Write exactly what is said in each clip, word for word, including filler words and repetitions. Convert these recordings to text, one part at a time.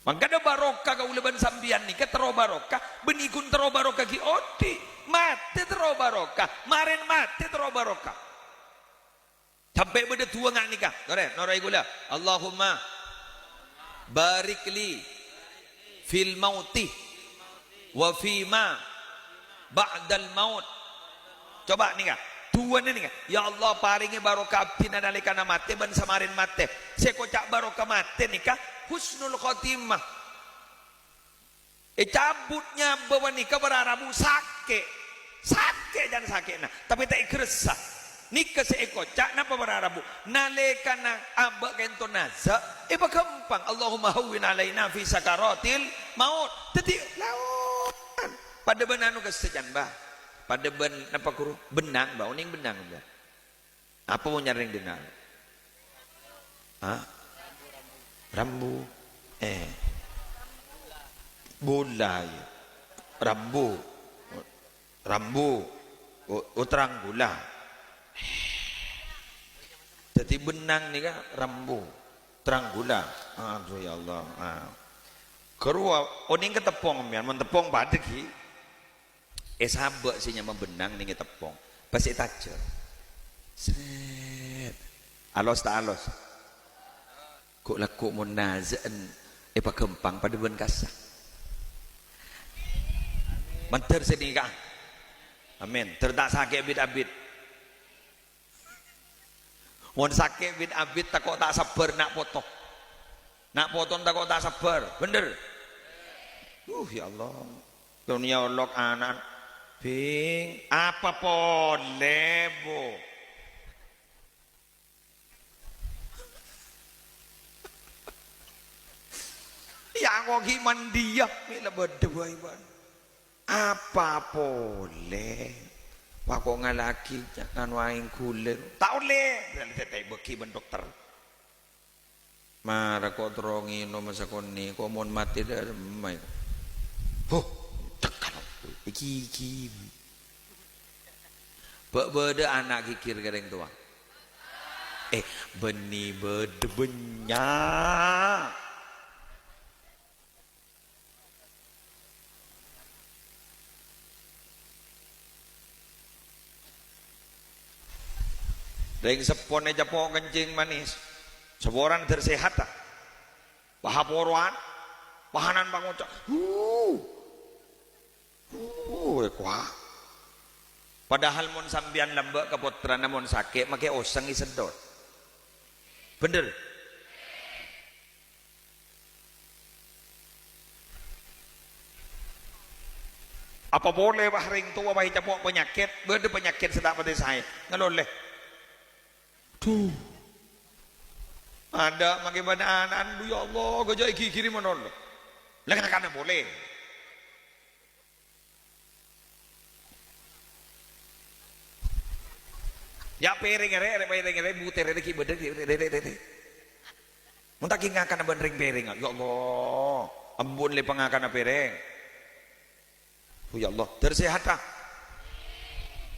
Mangkana barokah kaulâ bân sampèyan nèka terro barokah, bânnè ghun terro barokah ghi' odi'. Matè terro barokah, marèn matè terro barokah. Sampè' bâdâ du'a nga' nèka. Torè, noro'è kaulâ. Allahumma barik li fil mauti wa fima ba'dal maut. Coba nèka, du'ana nèka, "Ya Allah, parèngè barokah abdhina nalèkana matè bân samarèn matè." Sè èkoca' barokah matè nèka husnul khotimah. Ècabut nyabâ panèka para rabu sakè'. Sakè' can sakè'na, tapè ta' èghâressa. Nèka sè èkoca' napa para rabu? Nalèkana abâ' ka'ènto naza', èpaghâmpang, "Allahumma hawwin alaina fi sakaratil maut." Dhâddhi laonan. Padâ bân anu kassa can, Mbah. Padâ bân napa, Ghuru? Bennang, Mbah. Onèng bennang, Mbah. Apa mon nyarèng dinna'? Hah? Rambu. Eh. Bola, ya. Rambu. Rambu. O-, o, terang gula. Dhâddhi bennang nèka rambu. Terang gula. Aduh, ya Allah. Ah. Ghâruwa, onèng ka teppong, sampèyan. Mon teppong padâ, ghi. Èsabâ' sè nyama bennang nèng è teppong, pas ètajhâr. Srèt. Alos ta' alos? Ghu'-lagghu' mon naza'an èpaghâmpang padâ bân kassa. Mandhâr sè nèka. Amin. Dhâr ta' sakè' bit-abit. Mon sakè' bit-abit tako' ta' sabbhâr na' poto. Na' potona tako' ta' sabbhâr. Bhender? Uh, ya Allah. Dunia olok anan. Bing, apa polè, Bu? Ya, kok ghi' mandiya, mè' la bâdâ bhâi, bân. Apa polè? Wa, kok ngala'aghi, ca-, nganu aèng ghulâ. Ta' ollè. Berarti tètè bâghi bân dokter. Mara kok terro ngènom sakonè', kok mon matè dâ' remma, è. Huh, cekal. Iki, iki. Bâ-, bâdâ ana' ghighir ka rèng towa. Eh, bânnè bâdâ bânnya'. Rèng seppona ècapo' kencing manis. Saporana dâr sehatta. Wah, aporowan. Wahanan pangoca'. Hu. Hu, èkowa. Padahal mon sampèyan lambâ' ka pottrana mon sakè', makè oseng èseddhot. Bhender? Apa polè, wah, rèng towa, wah, ècapo' panyakèt, bâdâ panyakèt sè ta' patè saè. Ngalolè. Duh. Adâ' makè bân ana'na, duh, ya Allah, ghâjâ èghighiri malolo. La ngakana polè. Ya', pèrèng arè, arè pèrèng arè, butèr arè ghi' bâdâ, rè, rè, rè, rè. Mon ta' ghi' ngakana bân rèng pèrèngnga, ya Allah, ampon lè pangakana pèrèng. Oh, ya Allah, dâr sehatta.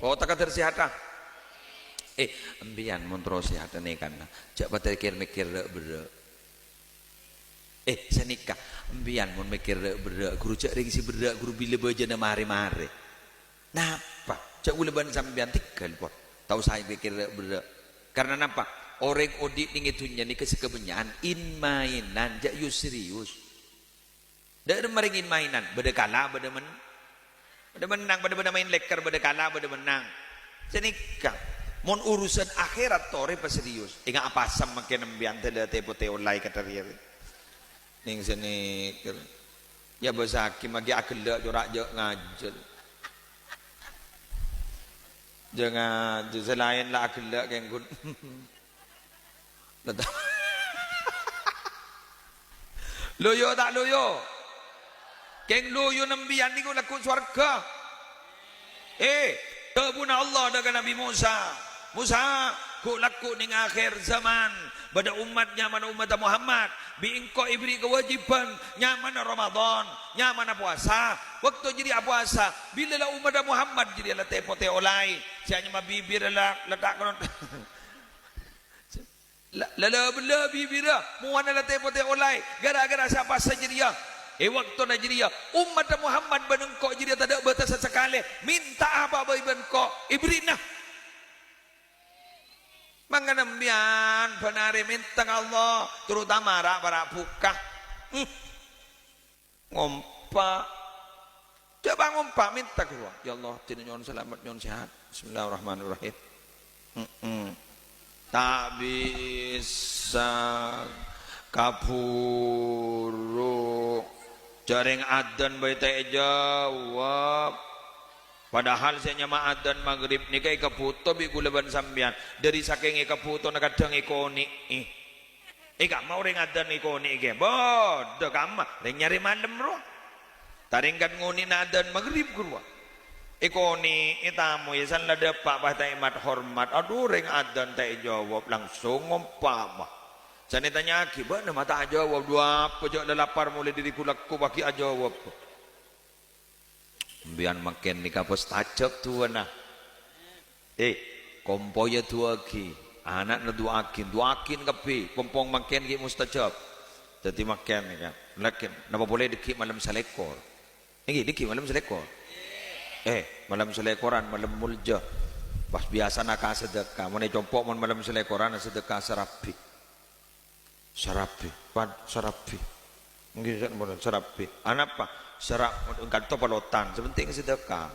Otakka dâr sehatta. Eh, empèyan mon terro sehatta nèkana, jhâ' patè kèr-mèkkèr râ'-berrâ'. Eh, sanèka, empèyan mon mèkkèr râ'-berrâ', ghuru jhâ' rèng sè berrâ', ghuru bilâ bâjâna marè-marè. Napa? Jhâ' kaulâ bân sampèyan tèghâl, pon. Ta' osa mèkkèr râ'-berrâ'. Karna napa? Orèng odi' nèng è dhunnya nèka sakabânnya'an in-mainan, jhâ' serius. Dâ' remma rèng in-mainan, bâdâ kala, bâdâ men-, bâdâ mennang, bâdâ, bâdâ maèn lèkèr, bâdâ kala, bâdâ mennang. Sanèka, mon urusan akhèrat torè paserius. Enga' apasem mangkèn empèyan tè-, tèpo-tèolaè ka tarèya. Nèng sanèka. Ya bâsaghi maghi aghellâ' cora' jhâ' ngajhâl. Jhâ' ngajhâl, sè laèn la aghellâ' kèng ghun. Loyo ta' loyo? Kèng loyo nembiyân nèko lagghu' sowarghâ. Eh, dhâbuna Allah dâ' ka Nabbhi Mosa, "Mosa, ghu'-lagghu' nèng akhèr zaman, bâdâ ommat nyamana ommatta Muhammad, bi' engko' èberri' kawâjibhân nyamana Ramadan, nyamana powasa. Bâkto jârèya apowasa, bilâ la ommatta Muhammad jârèya la tèpo-tèolaè, sè anyama bibirra la, la ta' kanon." La-, la-, la-, la-, bibirra, mowana la tè-potè ollè, gara-gara sapa sajârèya. È bâktona jârèya, ommatta Muhammad bân engko' jârèya tadâ' bâtessa sakalè, mènta apa bhâi bân engko', èbherri'na. Mangkana sampèyan bân arè mènta ka Allah, terutama ra'-para' bhuka. Hmm. Ngompa'. Coba ngompa', mènta ka Allah. "Ya Allah, dinah nyo'on salamet, nyo'on sehat." Bismillahirrahmanirrahim. Mm-mm. Ta' bisa kabhuru. Jhâ' rèng adzan bhâi ta' èjâwâb. Padahal sè nyama adzan maghrib nèka èkabhuto bi' kaulâ bân sampèyan. Dâri sakèng èkabhutona kadhâng èkonè'è. È kamma orèng adzan èkonè'è kèya? Bâdâ kamma, rèng nyarè malem rowa. Tarèngkat ngonè'na adzan maghrib ghâruwa. Èkonè'è tamoy, san la dâpa' pas ta' èmat-hormat. Adhu, rèng adzan ta' èjâwâb, langsung ngompa', bâh. San ètanya'aghi, "Bâ'na ma' ta' ajâwâb? Dhu apa jhâ' lalapar molaè dâri ghu-lagghu paghi' ajâwâb?" Sampèyan mangkèn nèka mustajab du'âna. Eh, kompoyya du'âaghi, ana'na du'âaghi, du'âaghi kabbhi, pong-pong mangkèn ghi' mustajab. Dhâddhi mangkèn nèka, lakèn, napa polè dhâggi' malem salèkor? Èngghi, dhâggi' malem salèkor? Eh, malem salèkoran, malem molja. Pas biyasana ka sadhâka, mon è compo' mon malem salèkoran sadhâka sarabi. Sarabi, pan sarabi. Ngghi, sampun sarabi. Anapa? Sara-, kanto palotan, sè pentèng sadhâka.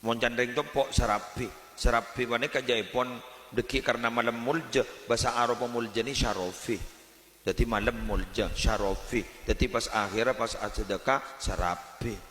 Mon can rèng compo' sarabi. Sarabi panèka jhâ' èpon dhâggi' karna malem molja, bhâsa Arabhâ molja nè syarofi. Dhâddhi malem molja, syarofi. Dhâddhi pas akhèrra pas asadhâka sarabi.